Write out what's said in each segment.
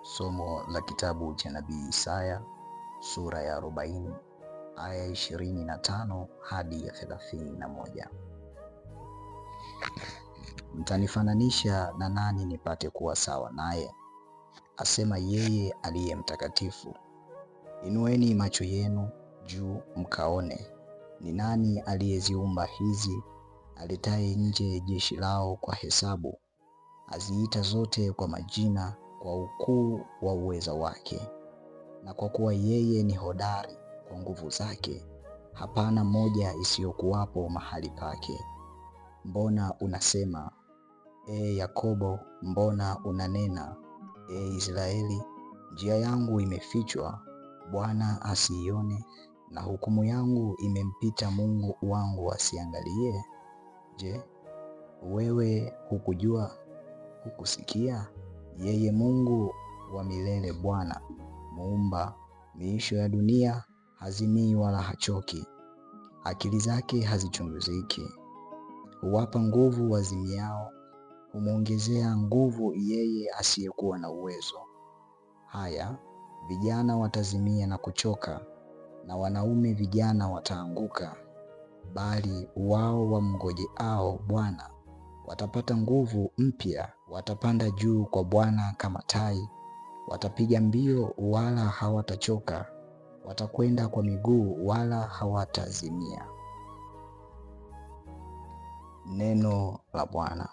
Somo la kitabu cha nabii Isaya sura ya 40 aya 25 hadi ya 31. Mtanifananisha na nani nipate kuwa sawa naye? Asema yeye aliye mtakatifu. Inueni macho yenu juu mkaone, ni nani aliyeziumba hizi, aletaye nje jeshi lao kwa hesabu, aziita zote kwa majina, kwa ukuu wa uweza wake. Na kwa kuwa yeye ni hodari kwa nguvu zake, hapana moja isiyokuwapo mahali pake. Mbona unasema, ee Yakobo? Mbona unanena, ee Israeli? Njia yangu imefichwa, Bwana asiione, na hukumu yangu imempita Mungu wangu asiangalie. Je, wewe hukujua? Hukusikia? Yeye Mungu wa milele, Bwana muumba miisho ya dunia, hazimii wala hachoki, akili zake hazichunguziki. Huwapa nguvu wazimiao, humwongezea nguvu yeye asiyekuwa na uwezo. Haya, vijana watazimia na kuchoka, na wanaume vijana wataanguka, bali wao wamngojeao Bwana watapata nguvu mpya, watapanda juu kwa Bwana kama tai, watapiga mbio wala hawatachoka, watakwenda kwa miguu wala hawatazimia. Neno la Bwana.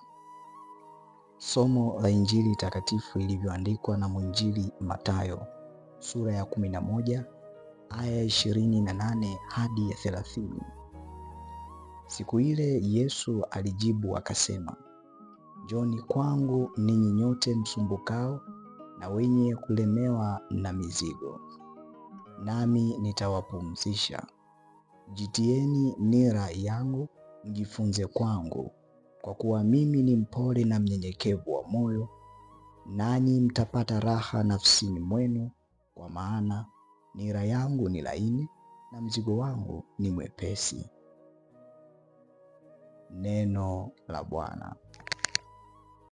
Somo la Injili takatifu ilivyoandikwa na mwinjili Mathayo sura ya 11 aya 28 hadi ya 30. Siku ile Yesu alijibu akasema, Njoni kwangu ninyi nyote msumbukao na wenye kulemewa na mizigo, nami nitawapumzisha. Jitieni nira yangu, mjifunze kwangu, kwa kuwa mimi ni mpole na mnyenyekevu wa moyo, nanyi mtapata raha nafsini mwenu, kwa maana nira yangu ni laini na mzigo wangu ni mwepesi. Neno la Bwana.